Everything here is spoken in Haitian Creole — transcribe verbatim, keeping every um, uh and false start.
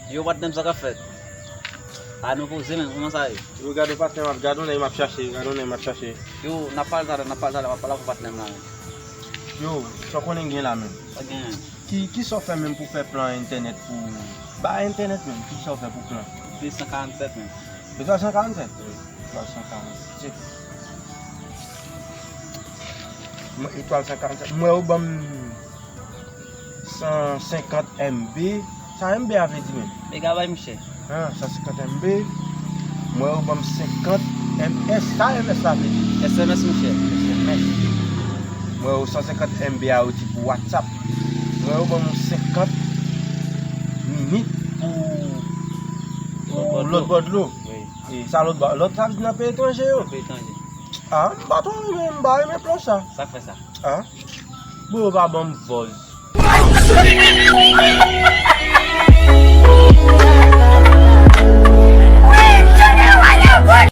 Yo, patnè m, sa k ap fèt? A nou poze, men, kòman sa ye? Yo, gade patnè m ap gade yon nèg m ap chache, gade yon nèg m ap chache. Yo, n ap pale talè, n ap pale talè, m ap pale avè patnè m la, men. Yo, sa w konnen gen la, men. Sa gen? Ki, ki sa w fè menm pou fè plan entènèt pou, ba entènèt menm, ki sa w fè pou plan? De san karannsèt, men. Etwal san karannsèt? Wi. Etwal san karannsèt. Mwen, etwal san karannsèt. Mwen, yo ban m san senkant M B. Sa M B a vle di menm? Megabay, monchè. Ah, san senkant M B. Mwen, yo ban m senkant M S. Sa M S la vle di? S M S, monchè. S M S. Mwen, yo san senkant M B a, yo di pou WhatsApp. Mwen, yo ban m senkant minit pou, pou lòt bò dlo. Wi. E sa lòt bò, lòt sa vle di nan peyi etranje yo? Nan peyi etranje. Ah, m pa twò renmen, m pa renmen plan sa. Sa k fè sa? Ah. Bon, yo pa ban m vòz.